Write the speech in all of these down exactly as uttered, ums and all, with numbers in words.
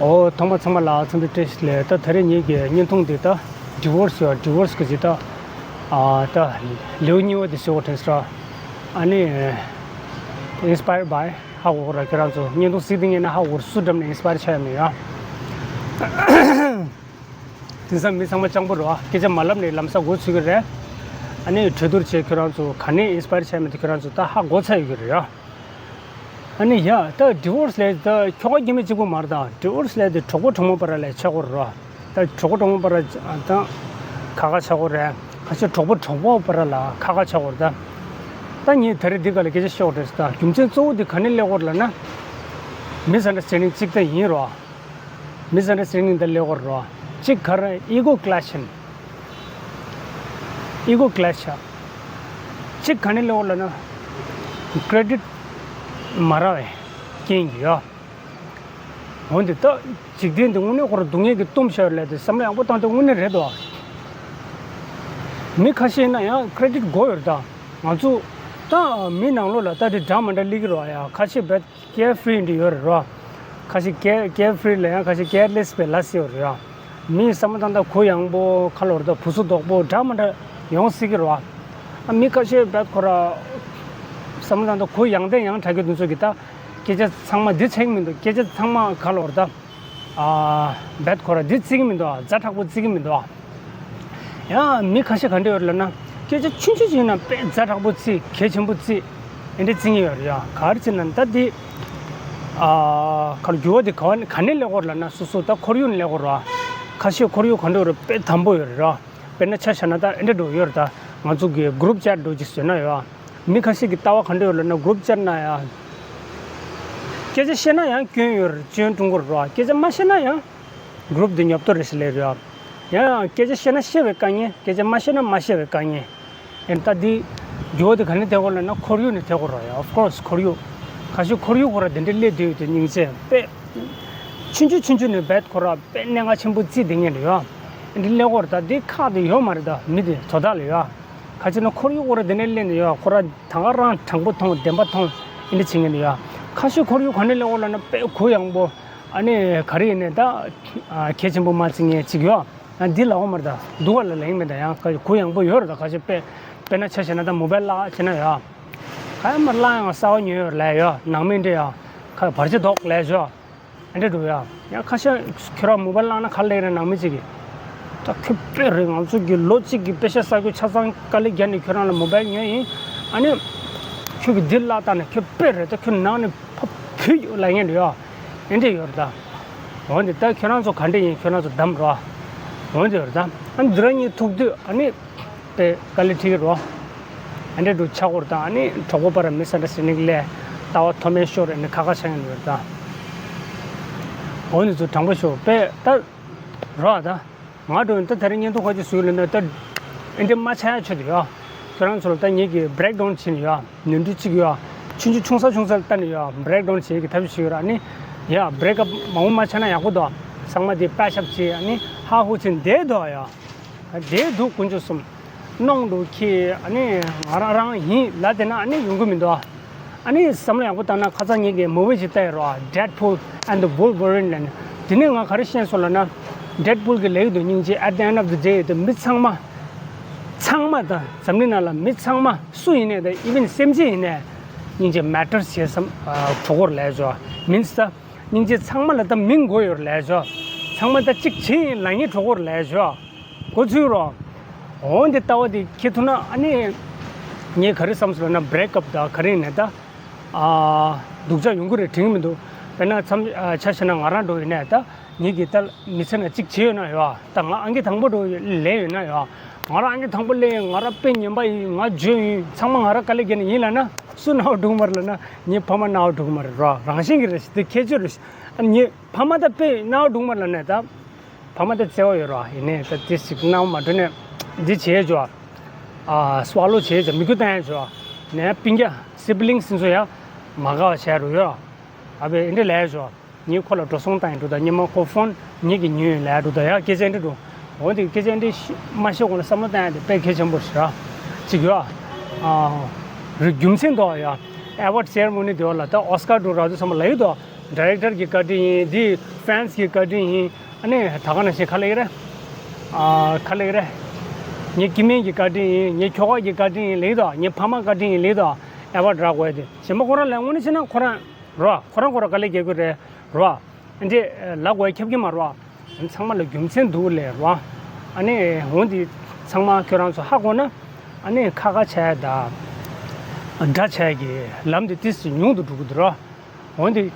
ཨོ། ཐོག་མ་ཚང་མ་ལ་འཚམས་འདྲི་བཀྲ་ཤིས་བདེ་ལེགས། ད་དེ་རིང་ངེད་ཀྱི་བརྙན་ཐུང་འདི་ད་ཌི་ཝོར་སི་ཡོད། ཌི་ཝོར་སི་གི་ཅིག་ད་ཨ་ད་ལེའུ་གཉིས་པ་འདི་ཟེར་བ་དྲན་སོང་། ཨ་ནི་ཨིན་སི་པ་ཡར་བའི་ཧ་གོ་གི་རེད། ཁྱེད་རང་ཚོ་བརྙན་ཐུང་གཟིགས་དེ་ངེས་ན་ཧ་གོ་གི་རེད། སུ་འགྲམ་ནས་ཨིན་སི་པ་ཡར་ཆགས་ཡོད་མེད་ཡ། དེང་སང་མི་ཚང་མ་སྤྱང་པོ་རེད་བ། སྐད་ཆ་མ་ལབ་ནས་ལམ་སང་མགོ་ཚོས་ཀྱི་རེད། ཨ་ནི་གྲོས་བསྡུར་བྱས། ཁྱོད་རང་ཚོ་ག་ནས་ཨིན་སི་པ་ཡར་ཆགས་མེད་དེ་ཁྱོད་རང་ཚོ་ད་ཧ་གོ་ཚར་ཡོད་ཀྱི་རེད་ཡ། ཨ་ནི་ཡ་ད་ཌི་ཝོར་སི་ལབ་ད་ཁྱོ་ག་སྐྱེ་མི་གཅིག་པོ་མ་རེད། ད་ཌི་ཝོར་སི་ལབ་དེ་གྲོགས་པོ་གྲོགས་མོ་བར་ལ་ཆགས་ཀྱི་རེད་བ། ད་གྲོགས་པོ་གྲོགས་མོ་བར་ད་ཁག་ཁག་ཆགས་ཀྱི་རེད། ཁ་ཤས་གྲོགས་པོ་གྲོགས་པོ་བར་ལ་ཁག་ཁག་ཆགས་ཀྱི་རེད། ད་ད་ངས་ད་རེས་འདི་ག་ལ་སྐད་ཆ་བཤད་དགོས་རེད་ཟེར། ད་རྒྱུ་མཚན་གཙོ་བོ་འདི་ག་ནས་སླེབས་ཀྱི་ཡོད་རེད་ལབ་ན། མི་སི་ཨན་ཌར་སི་ཊེན་ཌིང་གཅིག་ད་ཡིན་རེད་བ། མི་སི་ཨན་ཌར་སི་ཊེན་ཌིང་ད་སླེབས་ཀྱི་ཡོད་རེད་བ། གཅིག་ག་རེ། ཨི་གོ་ཀི་ལེཤ་ཡིན། ཨི་གོ་ཀི་ལེཤ་ཡ། གཅིག་ག་ནས་སླེབས་ཀྱི་ཡོད་ལབ་ན། ཀེ་རེ་ཌིཊ་མ་རག་པའི་རྐྱེན་གྱིས་ཡ། འོན་ཏེ་ད་འཇིག་རྟེན་འདི་དངོས་གནས་ཁོ་རང་སྡུག་བསྔལ་གྱིས་བཏུམས་བཞག་ཡོད་རེད་ལབ་དེ་བསམ་བློ་ཡག་པོ་བཏང་དེ་དངོས་གནས་རེད་དོ། མི་ཁ་ཤས་ཡིན་ན་ཡང་ཀེ་རེ་ཌིཊ་དགོས་ཡོད་རེད། ད་ང་ཚོ་ད་མི་ནང་ལོགས་ལ་ད་དེ་འདྲ་མི་འདྲ་སླེབས་ཀྱི་རེད་བ་ཡ། ཁ་ཤས་རྦད་ཀེར་ཕི་རི་འདྲ་ཡོད་རེད་ར། ཁ་ཤས་ཀེར་ཀེར་ཕི་རི་ལ་ཡང་ཁ་ཤས་ཀེར་ལེ་སི་བའི་ལ་སི་ཡོད་རེད་ར། མི་བསམ་བློ་བཏང་ད་གུ་ཡངས་པོ། ཁ་ལོ་རེད་ད་བུ་སུ་དོག་པོ་འདྲ་མི་འདྲ་ཡོང་སྲིད་ཀྱི་རེད་བ། ཨ་མི་ཁ་ཤས་རྦད་ཁོ་ར་བསམ་བློ་བཏང་ད་གུ་ཡངས་ཏེ་ཡང་དྲག་གི་དུས་ཚོད་ཀྱི་ད་སྐད་ཆ་ཚང་མ་འདི་ཚིག་མི་འདུག་སྐད་ཆ་ཚང་མ་ཁ་ལོ་རེད་ད། ཨ་རྦད་ཁོ་ར་འདི་བརྩི་གི་མི་འདུག་ཛ་དྲག་པོ་བརྩི་གི་མི་འདུག་ཡང་མི་ཁ་ཤས་ག་འདྲ་ཡོད་ལབ་ན། སྐད་ཆ་ཆུང་ཆུང་ཅིག་ཡིན་ན་དཔེ་ཛ་དྲག་པོ་བརྩི། གལ་ཆེན་པོ་བརྩི། ཨེ་འདྲ་བརྩི་མཁན་ཡོད་རེད་ཡ། ག་རེ་བྱས་ན་ད་འདི་ཨ་ག་རེ་འགྱུར་བ་འདི་ག་བ་ག་ནས་སླེབས་ཀྱི་ཡོད་ལབ་ན། སོ་སོ་ད་ཁོར་ཡུག་ནས་སླེབས་ཀྱི་ཡོད་རེད། ཁ་ཤས་ཁོར་ཡུག་ག་འདྲ་ཡོད་རེད། དཔེ་དམ་པོ་ཡོད་རེད། དཔེར་ན་ཆ་བཞག་ན་ད་ཨེ་འདྲ་འདྲ་ཡོད་རེད། ད་ང་ཚོ་གི་གུ་རུབ་ཅེཊ་འདྲ་ཅིག་བཟོས་ན་ཡ། མི་ཁ་ཤས་ཀྱི་ལྟ་བ་ག་འདྲ་ཡོད་ལབ་ན། གུ་རུབ་ཅེཊ་ནང་ཡ་སྐད་ཆ་བཤད་ན་ཡང་སྐྱོན་ཡོད་རེད། སྐྱོན་འགྲོ་གི་རེད་བ། སྐད་ཆ་མ་བཤད་ན་ཡང་གུ་རུབ་འདི་ཉོབ་ཏོ་རེད་ཟེར་ལབ་རེད་བ། ཡང་ཡང་སྐད་ཆ་བཤད་ན་བཤད་པའི་དཀའ་ངལ། སྐད་ཆ་མ་བཤད་ན་མ་བཤད་པའི་དཀའ་ངལ། ཨེ་ད་འདི་འགྱུར་བ་འདི་ག་ནས་ཐེབས་ཀྱི་ཡོད་ལབ་ན། ཁོར་ཡུག་ནས་ཐེབས་ཀྱི་རེད་ཡ། ཨོཕ་ཀོར་སི་ཁོར་ཡུག་ཁ་ཤས་ཁོར་ཡུག་ཁོ་ར་འདི་འདྲ་སླེབས་བསྡད་ཡོད་དེ་སྙིང་རྗེ། དཔེ་ཆུང་ཆུང་ཆུང་ཆུང་ནས་རྦད་ཁོ་ར་དཔེ་གནད་འགག་ཆེན་པོ་བརྩིས་བསྡད་མཁན་རེད་ཡ། འདི་སླེབས་ཀྱི་ཡོད་རེད། ད་འདི་ཁག་དེ་ཡོད་མ་རེད། ད་མི་དེ་དོ་བདག་ལ་ཡ། ག་རེ་བྱས་ན་ཁོར་ཡུག་ཁོ་ར་འདི་འདྲ་སླེབས་ནས་ཡ། ཁོ་ར་ད་ག་རང་དྲང་པོ་མཐོང་། བདེན་པ་མཐོང་། འདི་འདྲ་བྱེད་མཁན་རེད་ཡ། ཁ་ཤས་ཁོར་ཡུག་ག་ནས་སླེབས་ཀྱི་ཡོད་ལབ་ན། དཔེ་གུ་ཡངས་པོ། ཨ་ནི་ག་རེ་ཡིན་ནའི་ད་ཨ་གལ་ཆེན་པོ་མ་བརྩི་མཁན་ཅིག་ཡོད། ཨ་འདི་ལབ་ཀྱི་ཡོད་མ་རེད། ད་སྡུག་པ་ལབ་ཡག་མེད། ད་ཡང་ག་གུ་ཡངས་པོ་ཡོད་རེད། ད་ཁ་ཤས་དཔེ་དཔེར་ན་ཆ་བཞག་ན་ད་མོ་བེལ་བརླག་བྱས་ན་ཡ། ག་ཡ་མར་བརླག་ཡང་གསར་པ་ཉོས་ཡོད་ལབ་ཡ། ནང་མི་འདྲ་ཡ། ཁ་བར་ཆད་ཐོགས་ལབ་ཡ། ཨ་འདྲ་འདུག་ཡ། ཡང་ཁ་ཤས་ཁྱོད་རང་མོ་བེལ་བརླག་ན་ག་རེ་ལབ་ན། ནང་མི་ཅིག་གིས་ད་ཁྱོད་དཔེ་རེད། ང་ཚོ་གི་ལོ་གཅིག་གི་པེ་ཤ་ས་ཁྱོད་ཆ་ཚང་དཀའ་ལས་བརྒྱབ་ནས་ཁྱོད་རང་ལ་མོ་བེལ་ཉོས་ཡིན། ཨ་ནི་ཁྱོད་ཀྱིས་འདི་བརླག་བཏང་ན་ཁྱོད་དཔེ་རེད། ད་ཁྱོད་ནང་ནས་ཕ་བུད་ཡོད་ལབ་མཁན་འདྲ་ཡ། ཨེ་འདྲ་ཡོད་རེད། ད་འོན་ཏེ་ད་ཁྱོད་རང་ཚོ་ག་འདྲ་ཡིན། ཁྱོད་རང་ཚོ་གདམ་རོགས། འོན་ཏེ་ཡོད་རེད། ད་ཨ་འདི་རང་གཉིས་ཐུག་དུས་ཨ་ནི་དཔེ་དཀའ་ལས་འཕྲད་ཀྱི་རེད། ཨ་འདྲ་འདྲ་ཆགས་ཀྱི་ཡོད་རེད། ད་ཨ་ནི་གྲོགས་པོ་བར་མི་སི་ཨན་ཌར་སི་ཊེན་ཌིང་སླེབས། ལྟ་བ་མཐོ་དམན་ཤོར། ཨ་ནི་ཁག་ཁག་ཆགས་ཀྱི་ཡོད་རེད། ད་འོ་འདི་ཚོ་དྲང་པོ་ཤོད་དཔེ་ད་རོགས། ད་ང་འདྲ་བོ་ད་དེ་རིང་བརྙན་ཐུང་ཁ་ཅིག་བཟོས་ལབ་ན། ད་ཨེ་འདྲ་མ་ཆགས་ཡ་ཆེད་དུ་ཡ། ཁྱོད་རང་ཚོ་ལ་ད་ངེད་ཀྱིས་བྷི་རེག་ཌའུན་བྱས་ནས་ཡ། ནོར་འཁྲུལ་གཅིག་ཡ། ཆུང་ཆུང་ཆུང་ས་ཆུང་ས་ལ་བལྟས་ནས་ཡ། བྷི་རེག་ཌའུན་བྱེད་ཀྱི་ཐབས་ཤེས་བྱེད་ཀྱི་ཡོད་ར། ཨ་ནི་ཡ་བྷི་རེག་ཨབ་མང་པོ་མ་ཆགས་ན་ཡག་པོ་འདུག་ཚང་མ་དེ་པེ་ཤ་ཨབ་བྱས། ཨ་ནི་ཧ་ཧུ་བྱས་བསྡད་འདུག་ཡ། བསྡད་འདུག་དཀོན་མཆོག་གསུམ། གནོང་འདུག་ཁྱེད། ཨ་ནི་ང་རང་རང་ཡིན་ལབ་བསྡད་ན་ཨ་ནི་ཡོང་གི་མི་འདུག་ཨ་ནི་བསམ་བློ་ཡག་པོ་བཏང་ན། ཁ་སང་ངེད་ཀྱིས་མུ་ཝི་ཅིག་བལྟས་ཡོད་རེད་བ། Deadpool and the Wolverine ལབ་ནས། དེ་ནས་ང་ག་རེ་ཤེས་སོང་ལབ་ན། Deadpool གྱིས་ལབ་ཀྱི་འདུག་སྙིང་རྗེ། At the end of the day དེ་མི་ཚང་མ། ཚང་མ་ད་འཛམ་གླིང་ནང་ལ་མི་ཚང་མ་སུ་ཡིན་ནའི། ད་even སེམས་ཅན་ཡིན་ནའི་སྙིང་རྗེ་མེ་ཊར་བྱེད་བསམ་གྲོགས་པོར་ལབ་ཡོད་རེད་བ། མིན་ད་སྙིང་རྗེ་ཚང་མ་ལ་ད་མི་དགོས་ཡོད་རེད་ལབ་ཡོད་རེད་བ། ཚང་མ་ད་གཅིག་བྱེད་ཡིན་ལབ་མཁན་གྲོགས་པོར་ལབ་ཡོད་རེད་བ། གོ་ཚུལ་རོ། འོ་འདི་ལྟ་བ་འདི་ཁྱེད་ཐུག་ན་ཨ་ནི། ངས་ག་རེ་བསམ་སོང་ལབ་ན། བྷི་རེག་ཨབ་དང་ག་རེ་ཡིན་ནའི་ད། ཨ། སྡུག་ཅག་ཡོང་གི་རེད་དྲན་གྱི་མི་འདུག་དཔེར་ན་མཚམས་ཨ་ཆ་བཞག་ན་ང་རང་འདྲ་བོ་ཡིན་ནའི་ད། ངེད་ཀྱིས་ད་མི་ཚེ་ནང་གཅིག་བྱས་ཡོད་ན་ཡོད། ད་ང་ཨང་ཀི་དང་པོ་འདྲ་བོ་ལས་ཡོད་ན་ཡོད། ང་རང་ཨང་ཀི་དང་པོ་ལས་ཡིན། ང་རང་དཔེ་ཉན་པ་ཡིན། ང་འཇོན་ཡིན། ཚང་མ་ང་རང་དཀའ་ལས་བརྒྱབ་ནས་ཡིན་ལབ་ན། སུ་རྣ་བ་འགྲོ་གི་མ་རེད་ལབ་ན། ངའི་ཕ་མ་རྣ་བ་འགྲོ་གི་མ་རེད་རོ། རང་བཞིན་གྱི་རེད། དེ་ཁྱད་ཆོས་རེད། ཨ་ངའི་ཕ་མ་ད་དཔེ་རྣ་བ་འགྲོ་གི་མ་རེད་ལབ་ནའི་ད། ཕ་མ་དེ་བརྩེ་བ་ཡོད་ར། ཡིན་ནའི་ད་དེ་ཞིག་སྣང་བ་མ་འགྲོ་ནས་འདི་བྱེད་ཆོག་ཨ་སུ་ཝ་ལོ་བྱེད་ཆོག་མིག་ཆུ་བཏང་ཆོག་ནས་སྤུན་ཀྱག་སི་བི་ལིང་སི་ཚོ་ཡ་མ་དགའ་བ་བྱས་རུ་ཡོད། ཨ་བས་འདི་འདྲ་ལས་ཆོག་ངས་ཁོ་ལ་འགྲོ་སོང་བཏང་ཡིན་འགྲོ། ད་ཉི་མ་ཁོ་ཕོན་ངེད་ཀྱི་ཉོས་ཡིན་ལས་འགྲོ། ད་ཡ་སྐད་ཆ་འདི་འགྲོ། འོ་དེ་སྐད་ཆ་འདི་མ་བཤད་གོང་ལ་བསམ་བློ་བཏང་ཡ་དེ་དཔེ་གལ་ཆེན་པོ་ཞིག་ར་ཅིག་ཡོད། ཨ་རི་རྒྱུ་མཚན་འདུག་ཡ། ཨེ་ཝར་ཌི་སེ་རི་མོ་ནི་དེ་བ་ལ་ད་ཨོ་སི་ཀར་འགྲོ་ར་དུ་བསམ་པ་ལ་ཡོད་དོ། ཌི་རེག་ཊར་གྱི་བཀའ་དྲིན་ཡིན། འདི་ཕེན་སི་གི་བཀའ་དྲིན་ཡིན། ཨ་ནི་ད་ག་ནང་བཞིན་ག་ལབ་ཀྱི་རེད། ཨ་ག་ལབ་ཀྱི་རེད། ངའི་སྐྱེ་དམན་གྱི་བཀའ་དྲིན་ཡིན། ངའི་ཁྱོ་ག་གི་བཀའ་དྲིན་ཡིན་ལབ་ཀྱི་འདུག་ངའི་ཕ་མ་བཀའ་དྲིན་ཡིན་ལབ་ཀྱི་འདུག་ཨེ་བ་དྲག་དགོས་དེ་གཞན་པ་ཁོ་རང་ལ་དངོས་གནས་བྱས་ན་ཁོ་རང་རོ། ཁོ་རང་ཁོ་རང་དཀའ་ལས་རྒྱག་གི་རེད་རོ། འདི་ལབ་དགོས་ཁྱབ་ཀྱི་མ་རོ། ཚང་མ་ལ་རྒྱུ་མཚན་འདུག་ལབ་རོ། ཨ་ནི་འོ་འདི་ཚང་མ་ཁྱོད་རང་ཚོ་ཧ་གོ་ན། ཨ་ནི་ཁ་ཁ་བྱས་དང་། དགྲ་བྱས་ཀྱི་ལམ་འདི་ཏིས་ཅིག་ཉུང་དུ་འགྲོ་གི་འདུག་རོ། འོ་འདི།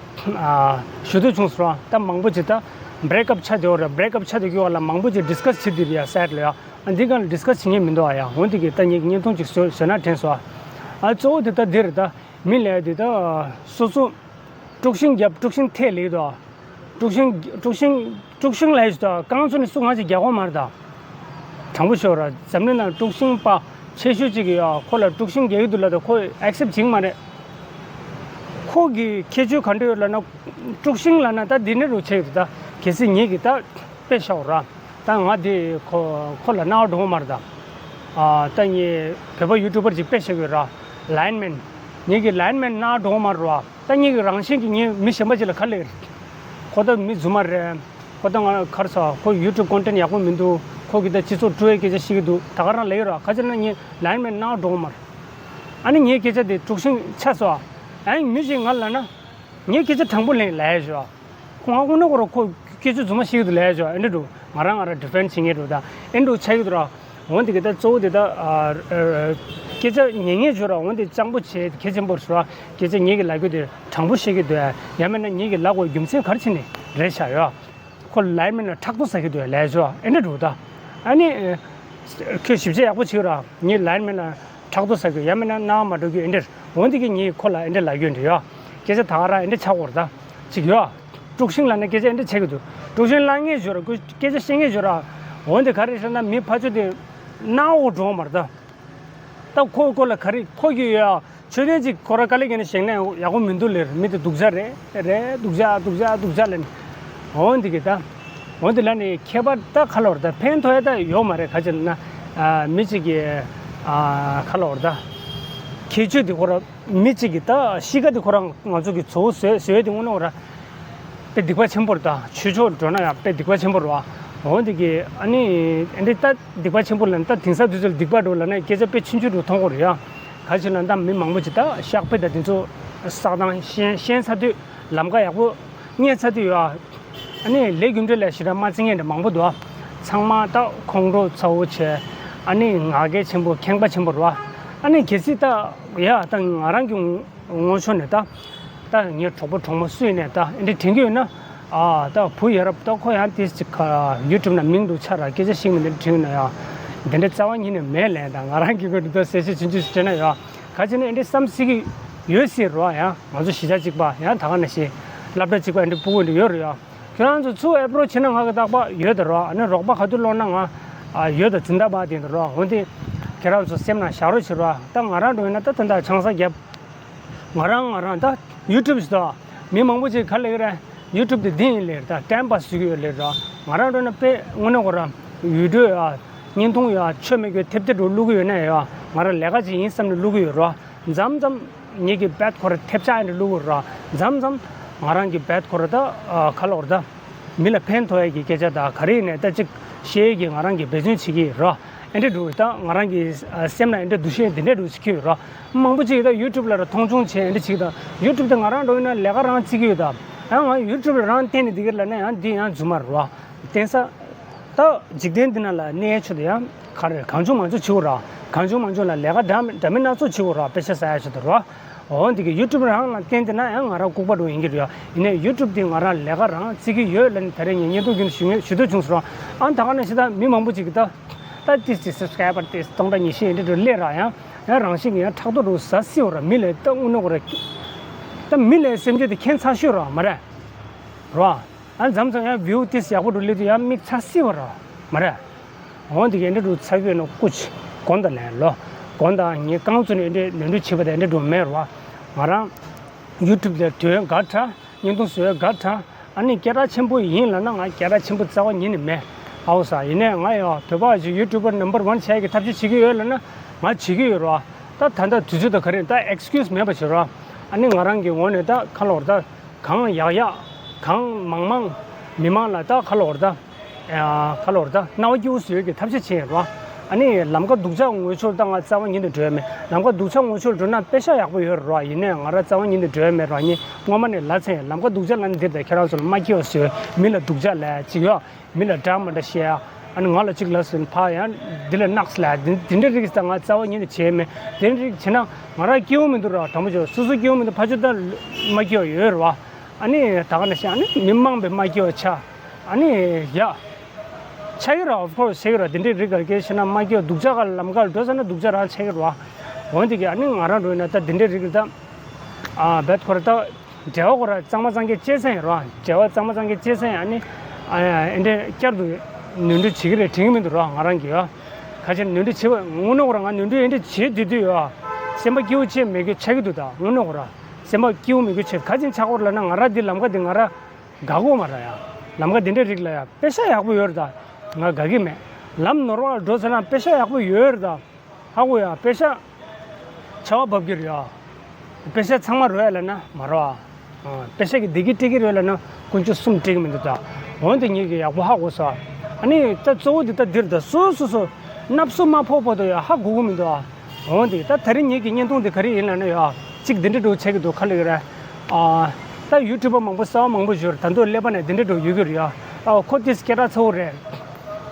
ཞུ་འདོད་བྱུང་སོང་ར། ད་མང་པོ་ཅིག་ད་བྷེ་རེག་ཨབ་ཆགས་བསྡད་ཡོད་རེད། བྷེ་རེག་ཨབ་ཆགས་བསྡད་ཀྱི་ཡོད་ལ་མང་པོ་ཅིག་ཌིས་ཀ་སི་བྱེད་བསྡད་པ་ཡ་སའིཌ་ལ་ཡ། ཨ་འདི་གང་ལ་ཌིས་ཀ་སི་བྱེད་མཁན་མི་འདུག་ཨ་ཡ། འོ་འདི་གི་ད་ངས་བརྙན་ཐུང་ཅིག་བཟོས་བཟོས་ན་དྲན་སོང་ཨ། ཨ་གཙོ་བོ་འདི་ད་འདི་རེད་ད། མི་ལས་འདི་ད། སོ་སོ། དཀྲུག་ཤིང་རྒྱབ་དཀྲུག་ཤིང་ཐེ་ལེགས་དོ། དཀྲུག་ཤིང་དཀྲུག་ཤིང་དཀྲུག་ཤིང་ལས་ཞུ་ད་རྐང་ཚོ་ནི་སུ་ང་ཅིག་རྒྱག་གོ་མ་རེད་ད། དྲང་པོ་ཤོད་ར། འཛམ་གླིང་ནང་དཀྲུག་ཤིང་པ་ཆེ་ཤོས་ཅིག་ཡོད། ཁོ་ལ་དཀྲུག་ཤིང་རྒྱག་གི་འདུག་ལབ་ད་ཁོ་ཨེག་སེབ་བྱེད་ཀྱི་མ་རེད། ཁོ་གི་ཁྱད་ཆོས་ག་འདྲ་ཡོད་ལབ་ན། དཀྲུག་ཤིང་ལབ་ན་ད་འདི་ནས་རུ་ཆེ་གི་འདུག་ད་གལ་སྲིད་ངེད་ཀྱི་ད་དཔེ་བཞག་ར། ད་ང་དེ་ཁོ་ཁོ་ལ་རྣ་བ་འགྲོ་གི་མ་རེད་ད། ཨ་ད་ངས་བོད་པ་ཡུ་ཊུབ་པར་ཅིག་དཔེ་བཞག་གི་ཡོད་ར། ལའིན་མེན། ངེད་ཀྱི་ལའིན་མེན་རྣ་བ་འགྲོ་གི་མ་རེད་ར། ད་ངེད་ཀྱི་རང་བཞིན་གྱིས་ངས་མི་གཞན་པ་ཅིག་ལ་ག་ལེར། ཁོ་ད་མི་རྫུན་མ་རེད། ཁོ་ད་ང་གར་ས་ཁོ་ཡུ་ཊུབ་ཀོན་ཊེན་ཡག་པོ་མི་འདུག་ཁོ་གི་ད་སྤྱི་ཚོགས་དཀྲུག་ཡའི་སྐད་ཆ་བཤད་ཀྱི་འདུག་ད་ག་རང་ལབ་ཡོད་ར། ག་ཅི་ན་ངས་ལའིན་མེན་རྣ་བ་འགྲོ་གི་མ་རེད། ཨ་ནི་ངའི་སྐད་ཆ་དེ་དཀྲུག་ཤིང་ཆགས་སོང་ཨ། ཨ་ནི་མི་ཞིག་ང་ལ་ན། ངས་སྐད་ཆ་དྲང་པོ་ལན་ལབ་ཡ་ཞོ། ཁོ་ང་དངོས་གནས་ཁོ་ར་ཁོ་སྐད་ཆ་རྫུན་མ་བཤད་ཀྱི་འདུག་ལབ་ཡ་ཞོ། ཨེ་འདྲ་འདུག་ང་རང་ང་རང་ཌི་ཕེན་ཌི་བྱེད་མཁན་འདུག་ད་ཨེ་འདྲ་འདུག་ཆགས་ཀྱི་འདུག་ར། འོན་ཏེ་གི་ད་གཙོ་བོ་དེ་ད་ཨ་ཨ་སྐད་ཆ་ཉན་མཁན་ཞོ་ར། འོན་ཏེ་སྤྱང་པོ་བྱེད་གལ་ཆེན་པོ་རེད་ཞོ་ར། སྐད་ཆ་ངེད་ཀྱི་ལབ་རྒྱུ་དེ་དྲང་པོ་བཤད་ཀྱི་འདུག་ཡ། ཡང་མིན་ན་ངེད་ཀྱི་ལབ་དགོས་རྒྱུ་མཚན་ག་རེ་བྱས་ནས་རེད་ཤག་ཡོ། ཁོ་ལའིན་མེན་ལ་ཕྲག་དོག་ཟ་གི་འདུག་ལབ་ཆོག་ཨེ་འདྲ་འདུག་ད། ཨ་ནི། ཁྱོད་ཞིབ་ཆ་ཡག་པོ་བྱེད་ར། ངས་ལའིན་མེན་ལ་ཕྲག་དོག་ཟ་གི་ཡང་མིན་ན་རྣ་བ་མ་འགྲོ་གི་ཨེ་འདྲ། འོན་ཏེ་གི་ངས་ཁོ་ལ་ཨེ་འདྲ་ལབ་རྒྱུ་འདྲ་ཡོད། སྐད་ཆ་ད་ག་རང་ཨེ་འདྲ་ཆགས་འོར་ད། ཅིག་ཡོད། དཀྲུག་ཤིང་ལབ་ན་སྐད་ཆ་ཨེ་འདྲ་ཆགས་ཀྱི་འདུག་དཀྲུག་ཤིང་ལབ་མཁན་ཞོ་ར། ཁོ་སྐད་ཆ་བཤད་མཁན་ཞོ་ར། འོན་ཏེ་ག་རེ་ཟེར་ན་མི་ཕར་ཕྱོགས་དེ་རྣ་བ་འགྲོ་མ་རེད་ད། ད་ཁོ་ཁོ་ལ་ག་རེ་ཁོ་གི་ཡོད་ཡ། ཆོས་དོན་ཅིག་ཁོ་ར་དཀའ་ལས་བརྒྱབ་ནས་བཤད་ན་ཡག་པོ་མི་འདུག་ལེར། མི་དེ་སྡུག་ཅག་རེད་རེད། སྡུག་ཅག་སྡུག་ཅག་སྡུག་ཅག་ལབ་ནས། འོ་འདི་གི་ད། འོ་འདི་ལབ་ནས་ཁྱད་པར་ད་ག་ལ་བར་ད་ཕན་ཐོགས་ཡ་ད་ཡོད་མ་རེད། ག་ཅི་ལབ་ན། ཨ་མི་གཅིག་གི་ཨ་ག་ལ་བར་ད། ཁྱད་ཆོས་དེ་ཁོ་ར་མི་གཅིག་གི་ད་གཤིས་ཀ་དེ་ཁོ་ར་ང་ཚོ་གི་གཙོ་བོ་བཟོས་བཟོས་དེ་དངོས་གནས་ཁོ་ར། དཔེ་སྡིག་པ་ཆེན་པོ་རེད་ད། ཆོས་ཕྱོགས་འགྲོ་ན་ཡང་དཔེ་སྡིག་པ་ཆེན་པོ་རེད་བ། འོ་འདི་གི་ཨ་ནི་ཨེ་འདྲ་ད་སྡིག་པ་ཆེན་པོ་ལབ་ན་ད་དེང་སང་དུས་ཚོད་ལ་སྡིག་པ་འགྲོ་ལབ་ན་སྐད་ཆ་དཔེ་ཆུང་ཆུང་རུ་མཐོང་གི་རེད་ཡ། ག་ཅི་ལབ་ན་ད་མི་མང་པོ་ཅིག་ད་ཤག་དཔེ་ད་དེ་ཚོ་བསགས་སྟངས་ཤེས་ཤེས་ཚར་དུས་ལམ་ཁ་ཡག་པོ་རྙེད་ཚར་དུས་ཡ། ཨ་ནི་ལས་རྒྱུ་འབྲས་ལ་ཞེ་དྲག་མ་བརྩི་མཁན་འདྲ་མང་པོ་འདུག་ཚང་མ་ད་ཁོང་ཁྲོ་ཚ་བོ་བྱས། ཨ་ནི་ང་རྒྱལ་ཆེན་པོ་ཁེངས་པ་ཆེན་པོ་རེད་བ། ཨ་ནི་གལ་སྲིད་ད་ཡ་ད་ང་རང་གི་ངོ་ཕྱོགས་ནས་ད། ད་ངའི་གྲོགས་པོ་གྲོགས་མོ་སུ་ཡིན་ནས་ད་འདི་དྲན་གྱི་ཡོད་ན། ཨ་ད་བུ་ཡ་རབས་ད་ཁོ་ཡང་དེ་ཅིག་ཡུ་ཊུབ་ན་མིང་འདུག་ཆ་ར་སྐད་ཆ་ཤེས་མི་འདི་དྲན་ན་ཡ། འདི་འདྲ་རྩ་བ་ཉིད་ནས་མེད་ལན་ད་ང་རང་གི་ཁོ་འདི་ད་གསལ་བཤད་ཆུང་ཆུང་ཞིག་སྤྲད་ན་ཡ། ག་ཅི་ནས་འདི་བསམ་སྲིད་ཀྱི་ཡོད་སྲིད་རོ་ཡ། ང་ཚོ་གཞིས་ཆགས་གཅིག་པ་ཡང་ད་ག་ནང་བཞིན་སློབ་གྲྭ་གཅིག་པ་འདི་ཕྲུ་གུ་འདི་ཡོད་རེད་ཡ། ཁྱོད་རང་ཚོ་ཚུར་ཨེ་པོ་རོ་ཆི་བྱེད་ན་ང་གི་རྟག་པ་ཡོད་ད་རོ། ཨ་ནི་རོགས་པ་ག་དུས་སློང་ན་ང་ཡོད་ད་འཛིན་བདག་པ་དེ་ད་རོ། འོན་ཏེ་ཁྱེད་རང་ཚོ་སེམས་ནང་བཞག་རོགས་བྱེད་རོ། ད་ང་རང་འགྲོ་ཡིན་ན་ད་ད་ད་ཆང་ས་བརྒྱབ། ང་རང་ང་རང་ད་ཡུ་ཊུབ་ཞིག་ད་མི་མང་པོ་ཅིག་ག་ལེ་ར་ཡུ་ཊུབ་དེ་འདི་ཡིན་ལེ་ད་ཊེམ་པ་སི་བཟོ་གི་ཡོད་ལེ་ར། ང་རང་འགྲོ་ན་དཔེ་དངོས་གནས་ཁོ་ར་བི་ཌི་ཡོ་ཡ་བརྙན་ཐུང་ཡ་ཆོ་མེད་གི་ཐེབས་ཐེབས་འགྲོ་བླུག་གི་ཡོད་ན་ཡ་ང་རང་ལས་ཀ་ཅིག་ཡིན་བསམ་ནས་བླུག་གི་ཡོད་ར། མཚམས་མཚམས་ངེད་ཀྱི་བེད་ཁོ་ར་ཐེབས་ཆག་ཡིན་ནས་བླུག་གི་ཡོད་ར། མཚམས་མཚམས་ང་རང་གི་བེད་ཁོ་ར་ད་ཁ་ལོར་ད། མི་ལ་ཕན་ཐོགས་ཡས་ཀྱི་སྐད་ཆ་དང་ག་རེ་ཡིན་ནའི་ད་ཅིག་བཤད་ཡས་ཀྱི་ང་རང་གིས་འབད་བརྩོན་བྱེད་ཀྱི་ཡོད་ར། ཨེ་འདྲ་འདུག་ད་ང་རང་གི་སེམས་ལ་ཨེ་འདྲ་འདུ་ཤེས་འདི་འདྲ་འདུག་ཅིག་ཁྱོད་ཡོད་ར། མང་པོ་ཅིག་ད་ཡུ་ཊུབ་ལ་ར་མཐོང་ཆུང་བྱས་ཨེ་འདྲ་ཅིག་ད་ཡུ་ཊུབ་ད་ང་རང་འགྲོ་ཡིན་ན་ལས་ཀ་རང་བརྩི་གི་ཡོད་ད། ཡང་ང་ཡུ་ཊུབ་ལ་རང་བརྟེན་ནས་འདི་ག་ལ་ན་ཡང་འདི་ཡང་རྫུན་མ་རེད་ར། བརྟེན་ས། ད་འཇིག་རྟེན་འདི་ན་ལ་གནས་ཆོག་ད་ཡང་ག་རེ་གང་བྱུང་མང་བྱུང་བྱེད་དགོས་ར། གང་བྱུང་མང་བྱུང་ལ་ལས་ཀ་འདྲ་མི་འདྲ་མི་སྣ་ཚོགས་བྱེད་དགོས་ར། དཔེ་ཆ་ཟ་ཡ་ཆོག་ད་ར། འོ་འདི་གི་ཡུ་ཊུབ་རང་ལ་བརྟེན་ཏེ་ན་ཡང་ང་རང་ལྐུགས་པ་འགྲོ་ཡིན་གྱི་རེད་ཡ། ཡིན་ནའི་ཡུ་ཊུབ་འདི་ང་རང་ལས་ཀ་རང་བརྩི་གི་ཡོད་ལབ་ནས་ད་རེས་ངས་བརྙན་ཐུང་བརྒྱུད་ནས་ཞུ་ངེས་ཞུ་འདོད་བྱུང་སོང་ར། ཨ་ད་ག་ནང་བཞིན་ད་མི་མང་པོ་ཅིག་གིས་ད་ད་ཏིས་ཏིས་སབ་སི་ཀ་རའི་བར་ཏིས་སྟོང་ཕྲག་ཉི་ཤུ་ཡིན་འདྲ་འགྲོ་སླེབས་ར། ཡང་ཡང་རང་བཞིན་གྱི་ཡང་ཕྲག་དོག་འགྲོ་ཟ་སྲིད་འོ་ར། མི་ལས་ད་དངོས་གནས་འོ་ར། ད་མི་ལས་སེམས་ཅན་དེ་ཁྱད་མཚར་ཤོས་ར་མ་རེད། ར། ཨ་མཚམས་མཚམས་ཡང་བིའུ་ཏིས་ཡག་པོ་འགྲོ་སླེབས་དུས་ཡང་མིག་ཚ་སྲིད་འོ་ར་མ་རེད། འོ་འདི་ག་འདྲ་འདྲ་ཚ་གི་ཡོད་ན་སྐུ་མཁྱེན་དགོངས་དག་ལན་ལོ། དགོངས་དག་ངས་རྐང་བཙུགས་ནས་འདི་འདྲ་ནོར་འཁྲུལ་བྱེད་པ་དང་འདི་འདྲ་འགྲོ་མེད་རོ། ང་རང་ཡུ་ཊུབ་ལ་དོན་དགའ་དྲགས། བརྙན་ཐུང་བཟོས་དགའ་དྲགས། ཨ་ནི་སྐད་གྲགས་ཆེན་པོ་ཡིན་ལབ་ན་ང་སྐད་གྲགས་ཆེན་པོ་རྩ་བ་ཉིད་ནས་མེད། ཨའོ་ས་ཡིན་ནའི་ང་ཡང་བོད་པ་ཞིག་ཡུ་ཊུབ་པར་ནམ་བར་ཝན་བྱས་ཀྱི་ཐབས་ཤེས་བྱེད་ཀྱི་ཡོད་ལབ་ན་ང་བྱེད་ཀྱི་ཡོད་རོ། ད་ད་ལྟ་དུས་ཚོད་ད་ག་རེ་ད་ཨེག་སི་ཀིའུ་སི་མེད་པ་བྱེད་རོ། ཨ་ནི་ང་རང་གི་ངོས་ནས་ད་ཁ་ལོར་ད། གང་ཡག་ཡག་གང་མང་མང་མི་མང་ལ་ད་ཁ་ལོ་བར་ད། ཁ་ལོ་བར་ད་རྣ་བ་སྐྱིད་པོ་བཟོས་ཀྱི་ཐབས་ཤེས་བྱས་རོ། ཨ་ནི་ལམ་ཁ་སྡུག་ཅག་ངོས་ཕྱོགས་ད་ང་རྩ་བ་ཉིད་དུ་འགྲོ་ཡ་མེད། ལམ་ཁ་སྡུག་ཅག་ངོས་ཕྱོགས་འགྲོ་ན་པེ་ཤ་ཡག་པོ་ཡོད་རོ། ཡིན་ནའི་ང་ར་རྩ་བ་ཉིད་དུ་འགྲོ་ཡ་མེད་རོ། ངས་སྔོན་མ་ནས་ལབ་ཚར་ཡིན། ལམ་ཁ་སྡུག་ཅག་ལ་ནི་འདིར་ད་ཁྱེད་རང་ཚོ་ལ་མ་སྐྱིད་པ་བཟོས། མི་ལ་སྡུག་ཅག་ལབ་ཅིག་ཡོད། མི་ལ་འདྲ་མ་འདྲ་བཤད་ཡ། ཨ་ནི་ང་ལ་གཅིག་ལབ་ཟིན་ཕ་ཡང་འདི་ལས་ནགས་ལ་འདི་འདི་འདྲ་རིགས་ད་ང་རྩ་བ་ཉིད་ནས་བྱས་མེད། དེ་འདྲ་རིགས་བྱས་ན་ང་རང་སྐྱིད་པོ་མི་འདུག་ར། དྲང་པོ་བྱས་སོ་སོ་སྐྱིད་པོ་མི་འདུག། ཕ་ཆོས་ད་མ་སྐྱིད་པ་ཡོད་རེད་བ། ཨ་ནི་ད་ག་ནང་བཞིན་ཨ་ནི་མི་མང་པའི་མ་སྐྱིད་པ་ཆགས། ཨ་ནི་ཡ། ཆགས་ཀྱི་རེད། of course ཆགས་ཀྱི་རེད། འདི་འདྲའི་རིགས་ག་གེ་བྱས་ན་མ་སྐྱིད་པ། སྡུག་ཅག་ག་ལམ་ཁར་འགྲོ་ཟེར་ན་སྡུག་ཅག་རང་ཆགས་ཀྱི་རེད་བ། འོན་ཏེ་གི་ཨ་ནི་ང་རང་འགྲོ་ཡིན་ན་ད་འདི་འདྲའི་རིགས་ད། ཨ་བེད་ཁོ་ར་ད། འབྲེལ་བ་ཁོ་ར་གཙང་མ་གཙང་རྐྱང་བྱས་ཚར་ཡིན་རོ། འབྲེལ་བ་གཙང་མ་གཙང་རྐྱང་བྱས་ཚར་ཡིན། ཨ་ནི་ཨ་ཨེ་འདྲས་བསྐྱར་དུ་ནོར་འཁྲུལ་བྱེད་ཀྱི་རེད་དྲན་གྱི་མི་འདུག་རོ། ང་རང་གིས་ཡོ། ག་ཅིག་ནོར་འཁྲུལ་བྱེད་པ་དངོས་གནས་ཁོ་ར་ང་ནོར་འཁྲུལ་ཨེ་འདྲས་བྱེད་དུས་དུས་ཡོ། སེམས་པ་སྐྱིད་པོ་བྱེད་མེད་རྒྱུ་ཆགས་ཀྱི་འདུག་ད་དངོས་གནས་ཁོ་ར་སེམས་པ་སྐྱིད་པོ་མེད་རྒྱུ་བྱེད། ག་ཅིག་ཆགས་ཀྱི་རེད་ལབ་ན་ང་ར་འདི་ལམ་ཁ་འདི་ང་ར་དགའ་གི་མ་རེད་ཡ། ལམ་ཁ་འདི་འདྲའི་རིགས་ལ་ཡ་པེ་ཤ་ཡག་པོ་ཡོད་རེད་ད། ང་དགའ་གི་མེད། ལམ་ནོར་བ་འགྲོ་ཟེར་ན་པེ་ཤ་ཡག་པོ་ཡོད་རེད་ད། ཧ་གོ་ཡ། པེ་ཤ་ཆར་པ་འབབ་ཀྱི་རེད་ཡ། པེ་ཤ་ཚང་མ་རོལ་ཡ་ལབ་ན་མ་རོལ་ཨ། པེ་ཤ་གི་བདེ་སྐྱིད་སྤྲད་ཀྱི་རེད་ལབ་ན་དཀོན་མཆོག་གསུམ་སྤྲད་ཀྱི་མི་འདུག་ད། འོན་ཏེ་ངེད་ཀྱིས་ཡག་པོ་ཧ་གོ་སོང་། ཨ་ནི་ད་གཙོ་བོ་འདི་ད་འདིར་ད་སོ་སོ་སོ་སྣབས་སོ་མ་ཕོག་བར་དུ་ཡ་ཧ་གོ་གི་མི་འདུག་ཨ། འོན་ཏེ་ད་དེ་རིང་ངེད་ཀྱི་བརྙན་ཐུང་འདི་ག་རེ་ཡིན་ལབ་ན་ཡ། གཅིག་འདི་འདྲ་འགྲོ་ཆགས་ཀྱི་འདུག་ཁ་ལོ་ཡོད་ར། ཨ། ད་ཡུ་ཊུབ་པ་མང་པོ་གསར་པ་མང་པོ་ཡོད་རེད། ད་དུང་ཀླད་པ་ནས་འདི་འདྲ་འགྲོ་ཡོད་ཀྱི་རེད་ཡ། ཨ་ཁོ་དེས་སྐད་གྲགས་ཚ་བོ་རེད།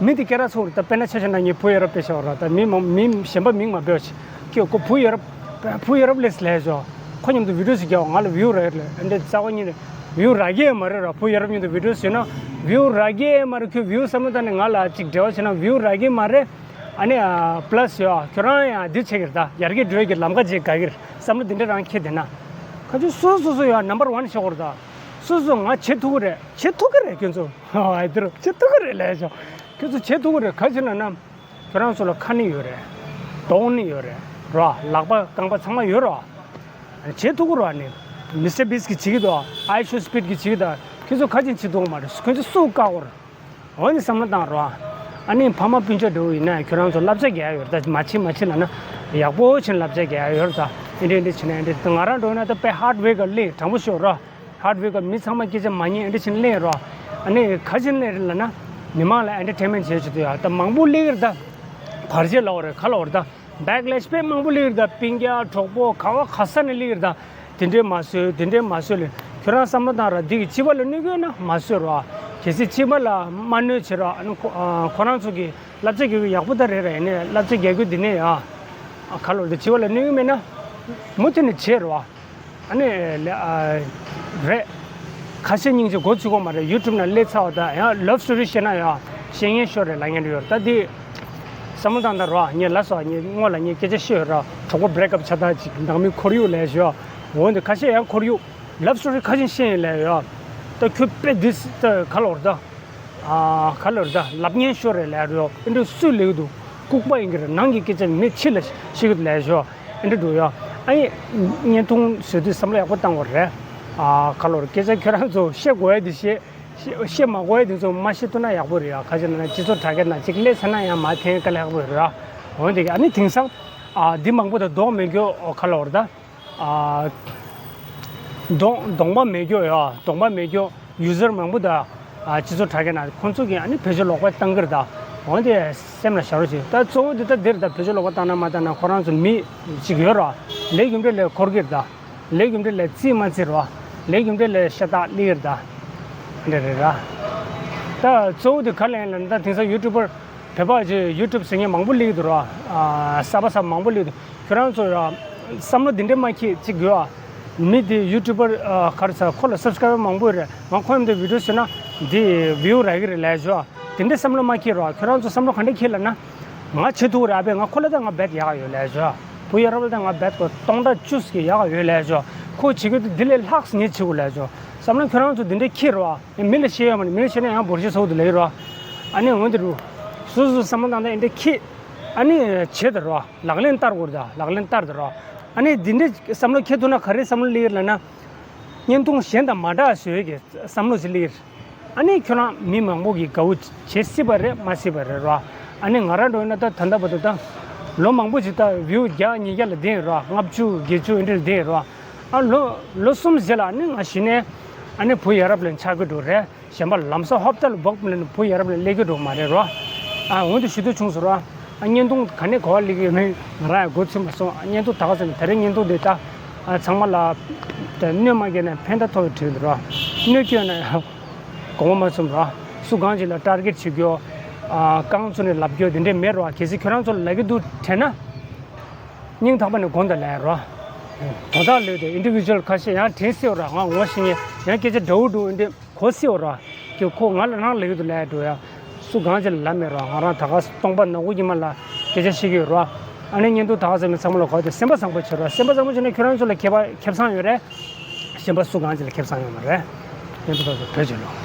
མི་དེ་སྐད་གྲགས་ཚ་བོ་རེད། ད་དཔེར་ན་ཆ་བཞག་ན་ངའི་བུ་ཡ་རབས་དཔེ་བཞག་ར། ད་མི་མང་མི་གཞན་པ་མིང་མ་འབོད་ཅིག་ཁྱོད་ཁོ་བུ་ཡ་རབས་བུ་ཡ་རབས་ལས་ལས་བྱོས། ཁོ་མཉམ་དུ་བི་ཌིའོ་ཞིག་རྒྱག་ང་ལ་བིའུ་རག་གི་རེད། འདི་རྩ་བ་ཉིད་ནས་བིའུ་རག་གི་མ་རེད་ར། བུ་ཡ་རབས་མཉམ་དུ་བི་ཌིའོ་བྱས་ན་བིའུ་རག་གི་མ་རེད། ཁྱོད་བིའུ་བསམ་བློ་བཏང་ནས་ང་ལ་ཅིག་འབྲེལ་བ་བྱས་ན་བིའུ་རག་གི་མ་རེད། ཨ་ནི་ཨ་པ་ལ་སི་ཡ་ཁྱོད་རང་ཡང་འདི་བྱེད་ཀྱི་རེད། ད་ཡར་རྒྱས་འགྲོ་ཡ་གི་ལམ་ཁ་ཅིག་དགའ་གི་རེད་བསམ་བློ་འདི་འདྲ་རང་འཁྱེར་བསྡད་ན། ཁ་ཆུ་སོ་སོ་སོ་ཡ་ནམ་བར་ཝན་བྱེད་དགོས་རེད། ད་སོ་སོ་ང་བྱེད་ཐུབ་ཀྱི་རེད། བྱེད་ཐུབ་ཀྱི་རེད་ཁྱོད་ཚོ། ཨ་དེ་རུ་བྱེད་ཐུབ་ཀྱི་རེད་ལས་བྱུང་། ཁྱོད་ཚོ་བྱེད་ཐུབ་ཀྱི་རེད། ག་ཅི་ལབ་ན། ཁྱོད་རང་ཚོ་ལ་ཁ་ནི་ཡོད་རེད། གདོང་ནི་ཡོད་རེད། རོ། ལག་པ་རྐང་པ་ཚང་མ་ཡོད་རོ། བྱེད་ཐུབ་ཀྱི་རོ། ཨ་ནི་མི་སི་ཊར་བིས་གི་བྱེད་ཀྱི་འདུག་ཨའི་ཤོ་སི་པིཌ་གི་བྱེད་ཀྱི་འདུག་ཁྱོད་ཚོ་ག་ཅི་བྱེད་ཐུབ་ཀྱི་མ་རེད། ཁྱོད་ཚོ་སུ་བཀག་གོ་རེད། འོ་ནི་བསམ་བློ་བཏང་རོགས། ཨ་ནི་ཕ་མ་སྤུན་ཆ་འདྲ་བོ་ཡིན་ན་ཁྱོད་རང་ཚོ་བསླབ་བྱ་རྒྱག་ཡ་ཡོད་རེད། ད་མ་བྱེད་མ་བྱེད་ལབ་ན་ཡག་པོ་བྱས་ནས་བསླབ་བྱ་རྒྱག་ཡ་ཡོད་རེད། ད་ཨེ་འདྲ་ཨེ་འདྲ་བྱས་ན་ཨེ་འདྲ། ད་ང་རང་འགྲོ་ན་ད་དཔེ་ཧར་ཌི་ཝོརྐ་ག་གླེང་དྲང་པོ་ཤོད་རོགས། ཧར་ཌི་ཝོརྐ་ག་མི་ཚང་མ་སྐད་ཆ་མ་ཉན་ཨེ་འདྲ་བྱས་ནས་གླེང་རོགས། ཨ་ནི་ག་བྱས་ནས་གླེང་རེད་ལབ་ན་མི་མང་ལ་ཨེ་ཊར་ཊེན་མེན་ཊི་བྱེད་ཆེད་དུ་ཡ། ད་མང་པོ་གླེང་གི་རེད། ད་བར་ཆད་ལབ་པ་རེད། ག་ལབ་པ་རེད། ད་བེག་ལེ་ཤི་དཔེ་མང་པོ་གླེང་གི་རེད། ད་སྤུན་ཀྱག་གྲོགས་པོ་ག་བ་ག་ས་ནས་གླེང་གི་རེད། ད། དེ་འདྲས་མ་བཟོས། དེ་འདྲས་མ་བཟོས་ལབ། ཁྱོད་རང་བསམ་བློ་བཏང་ར། འདི་གི་སྤྱི་པ་ལ་གནོད་ཀྱི་ཡོད་ན་མ་བཟོས་རོགས། གལ་སྲིད་སྤྱི་པ་ལ་མ་གནོད་བྱེད་རོགས། ཨ་ནི་ཁོ་ཨ་ཁོ་རང་ཚོ་གི་བསླབ་བྱ་རྒྱག་གི་ཡག་པོ་ད་རེད་ར། ཡིན་ནའི་བསླབ་བྱ་རྒྱག་རྒྱུ་འདི་ནས་ཡ། ཨ་ག་ལབ་རེད། སྤྱི་པ་ལ་གནོད་ཀྱི་མེད་ན་མུ་མཐུད་ནས་བྱེད་རོགས། ཨ་ནི་ལ་ཨ་རེད། ཁ་ཤས་སྙིང་རྗེ་མགོ་ཚོས་ཀྱི་མ་རེད། ཡུ་ཊུབ་ནང་སླེབས་ཚར་བ་དང་ཡང་ལབ་སི་ཊོ་རི་བཤད་ན་ཡང་བཤད་ཉན་ཤོར་རེད་ལབ་མཁན་ཡོད་རེད། ད་འདི་བསམ་བློ་བཏང་དང་རོགས། ངས་ལབ་སོང་། ངས་སྔོན་ལ་ངས་སྐད་ཆ་བཤད་ཡོད་ར། གྲོགས་པོ་བྷི་རེག་ཨབ་ཆགས་ཐག་ཅིག་ནང་མི་ཁོར་ཡུག་ལབ་ཡ་ཞོ། འོན་ཏེ་ཁ་ཤས་ཡང་ཁོར་ཡུག་ལབ་སི་ཊོ་རི་ཁ་ཤས་བཤད་ཡིན་ལབ་ཡ་ཡོད། ད་ཁྱོད་དཔེ་འདི་ད་ག་ལབ་རེད། ད་ཨ་ག་ལབ་རེད། ད་ལབ་ཉན་ཤོར་རེད་ལབ་ཡ་ཡོད། ཨེ་འདྲ་སུས་ལབ་ཀྱི་འདུག་ལྐུགས་པ་ཡིན་གྱི་རེད། ནང་གི་སྐད་ཆ་མི་ཕྱི་ལ་བཤད་ཀྱི་འདུག་ལབ་ཡ་ཞོ། ཨེ་འདྲ་འགྲོ་ཡ། ཨ་ཡེ་བརྙན་ཐུང་བཟོ་དུས་བསམ་བློ་ཡག་པོ་བཏང་དགོས་རེད། ཨ་ག་ལབ་རེད། སྐད་ཆ་ཁྱོད་རང་ཚོ་བཤད་དགོས་ཡ་དེ་བཤད། བཤད་བཤད་མ་དགོས་ཡ་དེ་ཚོ་མ་བཤད་ཐུབ་ན་ཡག་པོ་རེད་ཡ། ག་ཅི་ལབ་ན་སྤྱི་ཚོགས་དྲ་རྒྱ་ནང་གཅིག་སླེབས་ཚར་ན་ཡང་མར་འཐེན་དཀའ་ལས་ཁག་པོ་རེད་ཡ། འོན་ཏེ་ཨ་ནི་དེང་སང་ཨ་འདི་མང་པོ་དང་གདོང་མེད་རྒྱུ་ག་ལབ་རེད། ད་ཨ་གདོང་གདོང་པ་མེད་རྒྱུ་ཡ། གདོང་པ་མེད་རྒྱུ་ཡུ་ཛར་མང་པོ་དང་ཨ་སྤྱི་ཚོགས་དྲ་རྒྱ་ནང་ཁོང་ཚོ་གིས་ཨ་ནི་བེད་སྤྱོད་ལོག་པ་བཏང་གི་རེད། ད་འོན་ཏེ་སེམས་ལ་བཞག་རོགས་བྱེད། ད་གཙོ་བོ་འདི་ད་འདིར་ད་བེད་སྤྱོད་ལོག་པ་བཏང་ན་མ་བཏང་ན་ཁོ་རང་ཚོ་མི་གཅིག་ཡོད་ར། ལས་རྒྱུ་འབྲས་ལ་འཁོར་གྱི་རེད། ད་ལས་རྒྱུ་འབྲས་ལ་རྩིས་མ་རྩིས་ར། ལས་རྒྱུ་འབྲས་ལ་ཤ་སྟག་སླེབས་ཀྱི་རེད། ད་འདི་རེད་ར། ད་གཙོ་བོ་དེ་ག་ལ་ཡིན་ལབ་ན། ད་དེང་སང་ཡུ་ཊུབ་པར་བོད་པ་ཅིག་ཡུ་ཊུབ་ཟེར་མཁན་མང་པོ་སླེབས་ཀྱི་འདུག་ར། ཨ་གསར་པ་གསར་པ་མང་པོ་སླེབས་ཀྱི་འདུག་ཁྱོད་རང་ཚོ་ར་བསམ་བློ་འདི་འདྲས་མ་འཁྱེར་ཅིག་དགོས་ཨ། མི་དེ་ཡུ་ཊུབ་པར་ཨ་ག་རེ་ཟེར། ཁོ་ལ་སབ་སི་ཀ་རའིབ་མང་པོ་ཡོད་རེད། ང་ཁོ་མཉམ་དུ་བི་ཌིའོ་བཟོས་ན་འདི་བིའུ་རག་གི་རེད་ལབ་ཞོ། དེ་འདྲའི་བསམ་བློ་མ་འཁྱེར་རོགས། ཁྱོད་རང་ཚོ་བསམ་བློ་ག་འདྲ་འཁྱེར་ལབ་ན། ང་བྱེད་ཐུབ་ཀྱི་རེད། ཨ་ཕས་ང་ཁོ་ལ་ད་ང་བེད་ཡག་ག་ཡོད་ལབ་ཞོ། བུ་ཡ་རབས་ལ་ད་ང་བེད་ཁོ་སྟོང་ཕྲག་བཅུ་ཞིག་ཡག་ག་ཡོད་ལབ་ཞོ། ཁོ་བྱེད་ཀྱི་འདུག་འདི་ལས་ལྷག་ངས་བྱེད་དགོས་ལབ་ཞོ། བསམ་བློ་ཁྱོད་རང་ཚོ་འདི་འདྲའི་འཁྱེར་རོགས། མི་ལ་བཤད་ཡོད་མ་རེད། མི་ལ་བཤད་ན་ཡང་འབོར་ཆེ་ཚ་བོ་འདུག་ལབ་ཀྱི་རོགས། ཨ་ནི་འོན་ཏེ་རུ། སོ་སོ་བསམ་བློ་བཏང་ད་འདི་འདྲའི་འཁྱེར། ཨ་ནི་བྱེད་ད་རོགས། ལག་ལེན་བསྟར་དགོས་རེད། ད་ལག་ལེན་བསྟར་ད་རོགས། ཨ་ནི་འདི་འདྲའི་བསམ་བློ་འཁྱེར་ཐུབ་ན་ག་རེ་བསམ་བློ་སླེབས་ཀྱི་རེད་ལབ་ན། བརྙན་ཐུང་གཞན་དང་མ་འདྲ་བཟོ་ཡས་ཀྱི་བསམ་བློ་ཞིག་སླེབས་ཀྱི་རེད། ཨ་ནི་ཁྱོད་རང་མི་མང་པོ་གིས་དགའ་བོ་བྱེད་སྲིད་པ་རེད་མ་སྲིད་པ་རེད་རོ། ཨ་ནི་ང་རང་འདྲ་བོ་ཡིན་ན་ད་ད་ལྟ་བར་དུ་ད་ལོ་མང་པོ་ཞིག་ད་བིའུ་བརྒྱ་ཉིས་བརྒྱ་ལ་བསྡད་ཡོད་རོ། ལྔ་བཅུ་བརྒྱད་ཅུ་འདི་འདྲ་ལ་བསྡད་ཡོད་རོ། ཨ་ལོ་ལོ་གསུམ་རྗེས་ལ་ཨ་ནི་ང་གཞི་ནས་ ཨ་ནི་བུ་ཡ་རབས་ལ་ཆགས་ཀྱི་འགྲོ་རེད། གཞན་པ་ལམ་སང་ཧོབ་ཏེ་ལ་བོག་ལ་བུ་ཡ་རབས་ལ་སླེབས་ཀྱི་འགྲོ་མ་རེད་རོ། ཨ་འོན་ཏེ་ཞུ་འདོད་བྱུང་སོང་རོ། ཨ་བརྙན་ཐུང་ག་ནས་གོ་བ་སླེབས་ཀྱི་ཡོད་མེད་ང་རང་ཡང་མགོ་ཚོད་མ་སོང་། ཨ་བརྙན་ཐུང་ད་ག་ཚོད་ནས་ད་རེས་བརྙན་ཐུང་འདི་ད་ཨ་ཚང་མ་ལ་ད་གནོད་མ་སྐྱེལ་ན་ཕན་ཐོགས་བྲིས་འདུག་རོ། གནོད་སྐྱེལ་ན་ཡང་དགོངས་པ་མ་ཚོམ་རོ། སུ་གང་ཅིག་ལ་ཊར་གེཊ་བྱེད་རྒྱུ། ཨ་རྐང་བཙུགས་ནས་ལབ་རྒྱུ་དེ་འདྲས་མེད་རོ། གལ་སྲིད་ཁྱོད་རང་ཚོ་ལ་ལབ་ཀྱི་འདུག་དྲན་ན། སྙིང་ཐག་པ་ནས་དགོངས་དག་ལབ་རོ། དོ་བདག་ལོས་དེ་ཨིན་ཌི་བི་ཇུ་ཨལ་ཁ་ཤས་ཡང་དྲན་སྲིད་རོ། ང་ངོ་ཤེས་མཁན་ཡང་སྐད་ཆ་འདྲ་བོ་འདྲ་བོ་འདི་གོ་སྲིད་རོ། ཀྱི་ཁོ་ང་ལ་རང་ལབ་ཀྱི་འདུག་ལབ་འགྲོ་ཡ། སུ་གང་ཅིག་ལ་ལབ་མེད་རོ། ང་རང་ད་ག་སྟོང་པ་ནག་པོ་ཉི་མ་ལ་སྐད་ཆ་བཤད་ཀྱི་ཡོད་རོ། ཨ་ནི་བརྙན་ཐུང་ད་ག་ཚོད་མེད་ཚང་མ་ལ་གོ་དེ་སེམས་པ་བཟང་པོ་བྱེད་རོ། སེམས་པ་བཟང་པོ་བྱས་ན་ཁྱོད་རང་ཚོ་ལ་ཁེ་བ་ཁེ་བཟང་ཡོད་རེད། གཞན་པ་སུ་གང་ཅིག་ལ་ཁེ་བཟང་ཡོད་མ་རེད། བརྙན་ཐུང་ད་ག་ཚོད་བོད་བྱེད་རོ།